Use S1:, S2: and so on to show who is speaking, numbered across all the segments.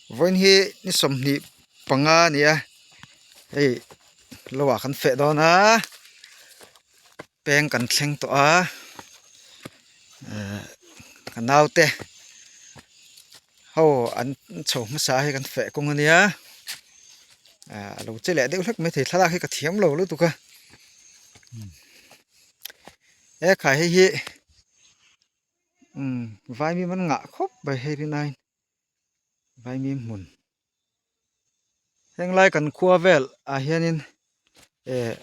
S1: Vawiin hi ni 25 a ni a hei lo ah kan feh dawn a peng kan thleng tawh a ehh ka naute ho an chho hmasa a hei kan feh kawng a nia ah a lo che leh deuh hlek maithei thlalak hi ka thiam lo lutuk a ekhai hei hi umm vaimim an ngah khawp mai hei rinaiin vaimim hmun henglai kan khua vel ah hianin eh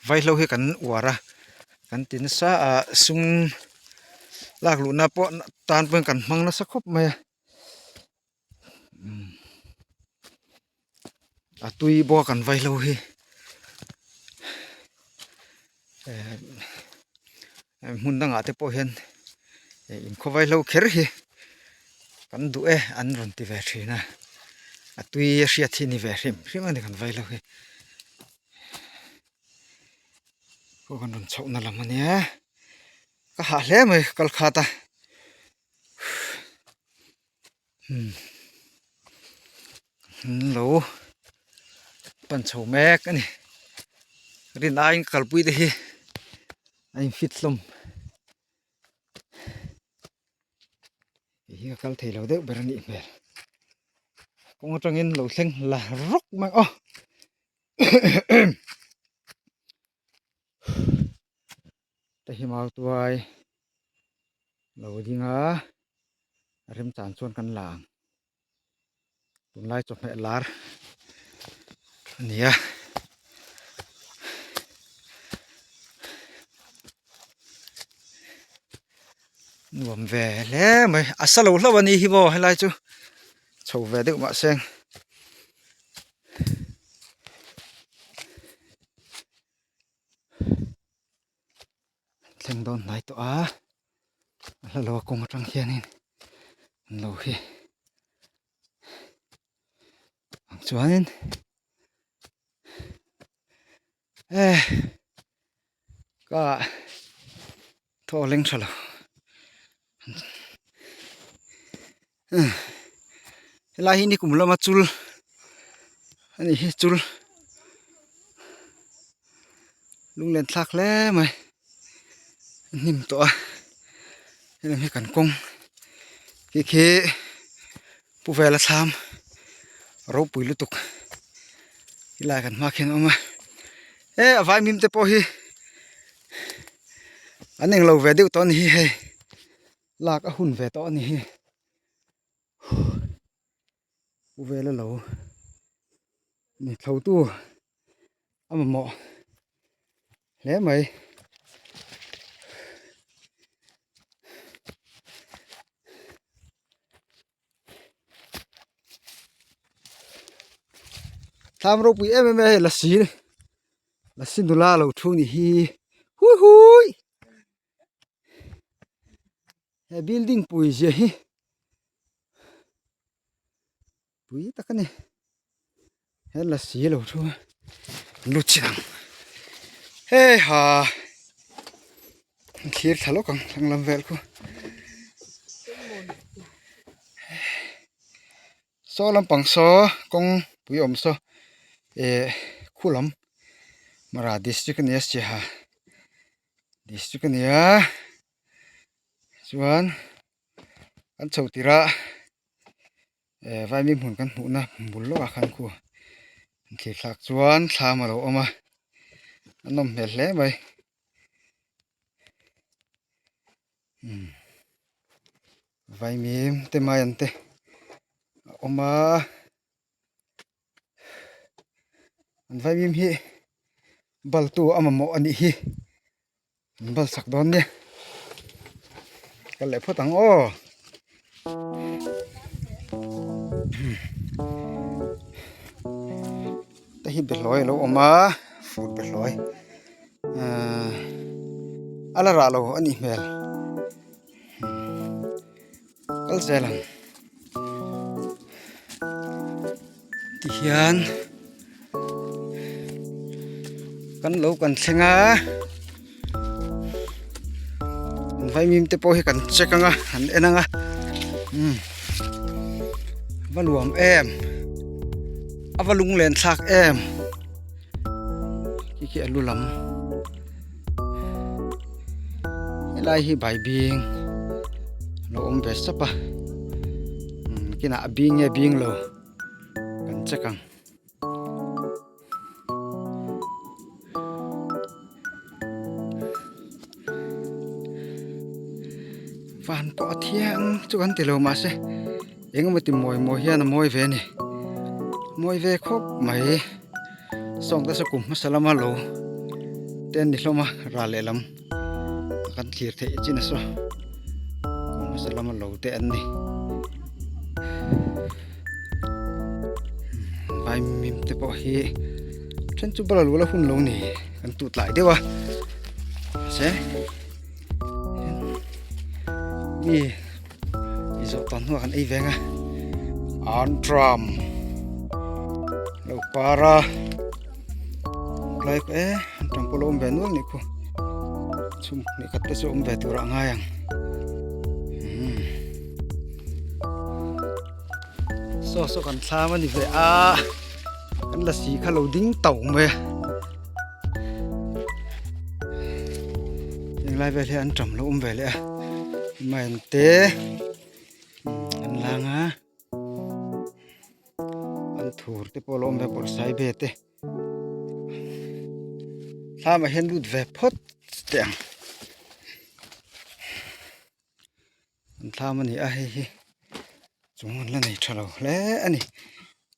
S1: vaihlo hi kan uar a kan ti nasa a sum lak luhna pawh tan pawhin kan hmang nasa khawp mai a a tui bawk a kan vaihlo hi eh hmun dangah te pawh hian inkhaw vaihlo kher hi kan duh e an rawn ti ve thin a a tui a hriat hi ni ve hrim hrim a ni kan vaihlo hi pawh kan rawn chhoh na lam a nia ka hah hle mai kal khat a. An lo pan chho mek a ni rin aiin kalpui te hi a in fit hlawm hei hi a kal thei lo deuh ber a nih hmel kawng atangin lo thleng la rawk mai aw te hi mau tuai lo ding a a remchan chuan kan la ang tunlai chawhmeh lar a ni a nuam ve hle mai a sa lo hlauh a ni hi maw helai chu chho ve deuh mahse. Thleng dawn hnai tawh a a hla lo a kawng atang hianin an lo hi ang chuanin e ka thaw leng tha lo helai hi nikum lama chul a nih hi chul lunglen thlak hle mai a hnim tawh a heng hi kan kawng khi khi pu vela thlam ropui lutuk helai kan hma khian a awm a he a vaimim te pawh hi an englo ve deuh tawh a ni hi hei lak a hun ve tawh a ni hi pu vela lo ni thlo tu a mamawh hle mai. Thlam ropui em em a hei lasi lasi nula lo thu ni hi hui hui he building pui zia hi pui tak a ni he lasi lo thu a lu chin ang hei ha thlir thla lawk ang thlang lam vel khu saw lampang saw kawng pui awm saw eh khu lam mara district a ni a siaha district a ni a chuan an chho tirh a eh vaimim hmun kan hmuhna bul lawkah khan khu an thlir thlak chuan thlam a lo awm a a nawm hmel hle mai umm vaimim te mai an te a awm a an vaimim hi bal tu a mamawh a nih hi. An bal chak dawn nia kal leh phawt ang aw te hi behlawi a lo awm a fur behlawi ahh a la rah lo a nih hmel kal zel ang tihian kan lo kan thleng a an vaimim te pawh hi kan check ang a an en ang a umm. Va nuam em a va lunglen thlak em khi khi a lu lam helai hi bai bing lo awm ve sap a kinah a bing nge bing lo kan check ang. Van pawh a thiang chu kan ti lo mahse eng emaw ti mawi mawi hian a mawi ve a ni mawi ve khawp mai sawng te saw kum hmasa lama lo te an ni hlawm a ral lehlam kan thlir theih chin a saw kum hmasa lama lo te an ni. Vaimim te pawh hi then chu bala lu la hun lo ni kan tut lai deuh a mahse mi i zawh tawn hnuah kan ei veng a an tram lo par a lai pawh e an tram pawh lo awm ve nual nih khu chhum hnih khat te chu awm ve turah a ngai ang. Saw saw kan thlam a ni ve a kan lasi kha lo ding tauh mai a heng lai vel hi an tam lo awm ve leh a main te an lang a an thur te pawh a lo awm ve a bawrhsai ve te. Thlamah hian lut ve phawt teh ang. An thlam a ni a hei hi chung an la nei tha lo hle a ni.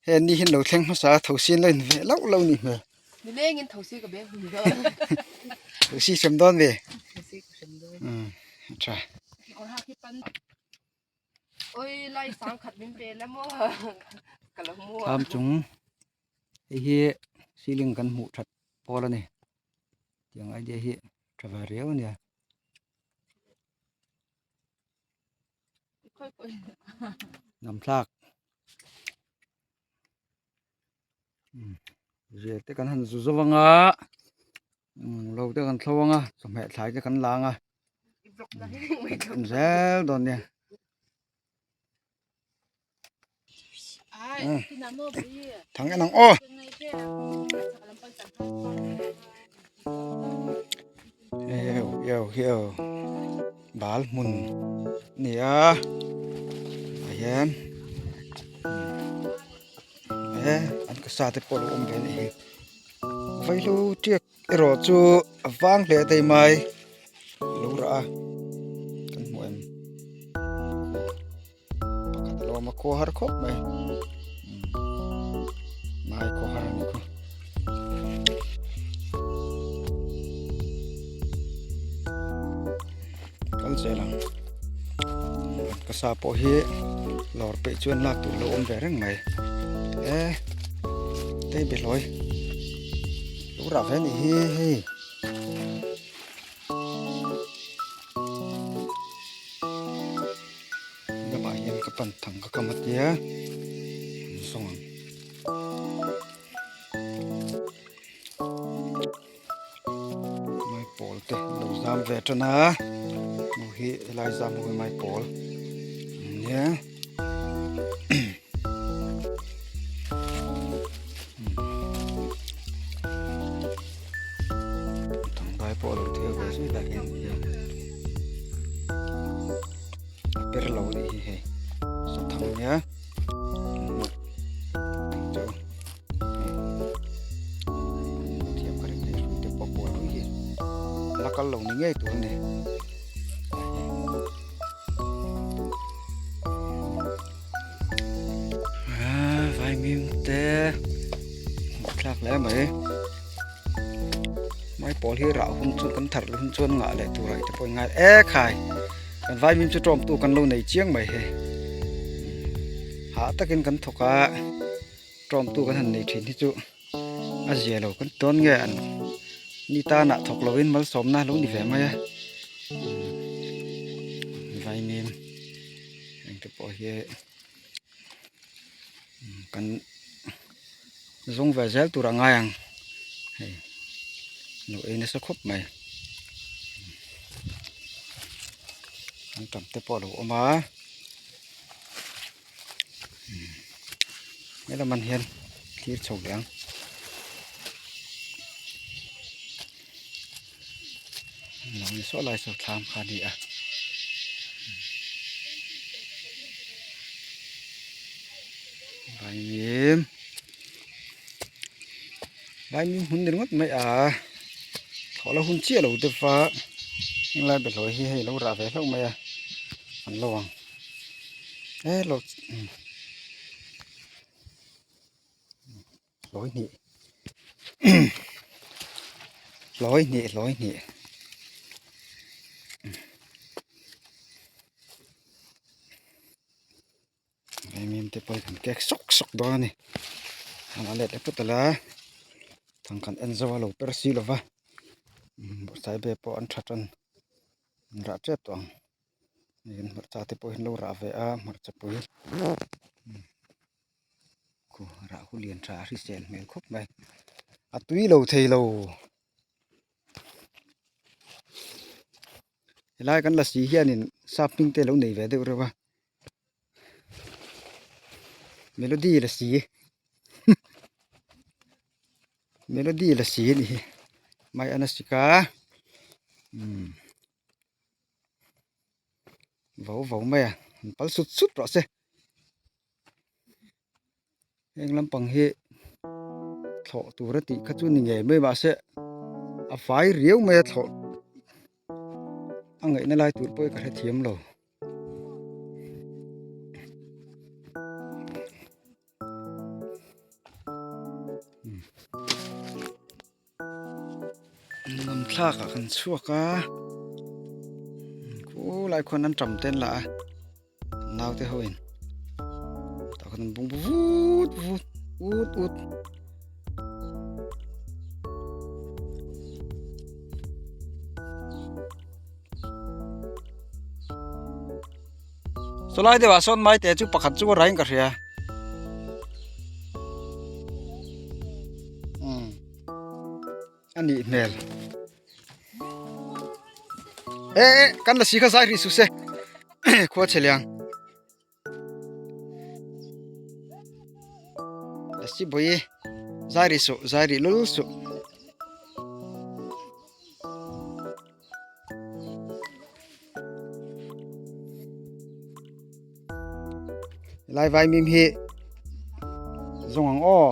S1: Hei an ni hian lo thleng hmasa a thosi an lo in veh lauh lauh a nih hmel.
S2: Nilengin thosi ka beng hmun dawn.
S1: Thosi hrem dawn ve.
S2: Thosi ka hrem dawn.
S1: Um a tha.
S2: Kawr hak hi pan. Oi lai sang khat min pe la maw ka lo mu a.
S1: Thlam chung Hei hi ceiling kan hmuh that pawl a ni tiang idea hi tha ve riau a nia. Hnam thlak zial te kan han zu zo anga lo te kan thlo anga chawhmeh thlai te kan la anga zel dawn nia. Thang en ang aw. Eo eo eo bal hmun a ni a ah hian e an ka sa te pawh a lo awm ve a nih hi vaihlo tiak erawh chu a vang hle thei mai lo rah a kan hmuh em pakhat a lo awm a khua har khawp mai mai khua har a ni kha kal zel ang ka sa pawh hi lawr peih chuan lak tur lo awm ve reng mai e tei behlawi lo rah ve a nih hi hei. Lamah hian ka pan thang ka kam a tia zawng ang. Maipawl te lo zam ve tan a hmu hi helai zam ho hi maipawl nia. Tangkai pawh a lo theu ve zui lai hian a per lo anih hi hei sathang nia chu thiam ka ring hei hrui te pawh pawl hrui hi la kal lo ni ngei tur a ni. Vaimim te hmuh thlak hle mai maipawl hi rah hun chu kan thar hun chuan ngah leh tur ah te pawh in ngai e khai kan vaimim chu tawm tu kan lo nei chiang mai hei hah takin kan thawk a tawm tu kan han nei thin hi chu a zia lo kan tawn nge an ni tanah thawk lovin malsawmna a lo ni ve mai a vaimim engte pawh hi kan zawng ve zel tur a ngai ang hei lo ei nasa khawp mai an tam te pawh a lo awm a. Helam an hian thlir chho leh ang. Lo ni saw lai saw thlam kha a ni a. Vaimim Vaimim hmun ni ringawt mai a thlawh la hun chiah lo deuh va henglai bawlhhlawh hi hei a lo rah ve hlauh mai a an lo ang e lo hlawi hnih hlawi hnih hlawi hnih em em te pawh hi kan kek sawk sawk dawn a ni a let leh phawt ala thang kan en zo a lo per si lova bawrhsaibe pawh an tha tan an rah tep tawh ang. Hei hmarcha te pawh hi an lo rah ve a hmarcha pui khu rah hu lian tha a hrisel hmel khawp mai a tui lo thei lo helai kan lasi hianin sap hming te a lo nei ve deuh reuh a melody lasi melody lasi a nih hi mai a na sik a umm. Vau vau mai a an pal sut sut rawh se heng lampang hi thlawh tur a tih kha chu ni ngei mai mahse a fai riau mai a thlawh a ngaihna lai tur pawh hi ka hrethiam lo. Lam thlak ah kan chhuak a khulai khuan an tam te an la a naute ho in tah khan an bung vut vut ut ut. Chulai deuhah sawn maite chu pakhat chu a rain ka hria. Umm a nih hmel. E e kan la si kha zai rih suh se khua chhe liang. Lasi bawi zai rih suh zai rih lul suh. Lai vai mim hi zawng ang aw.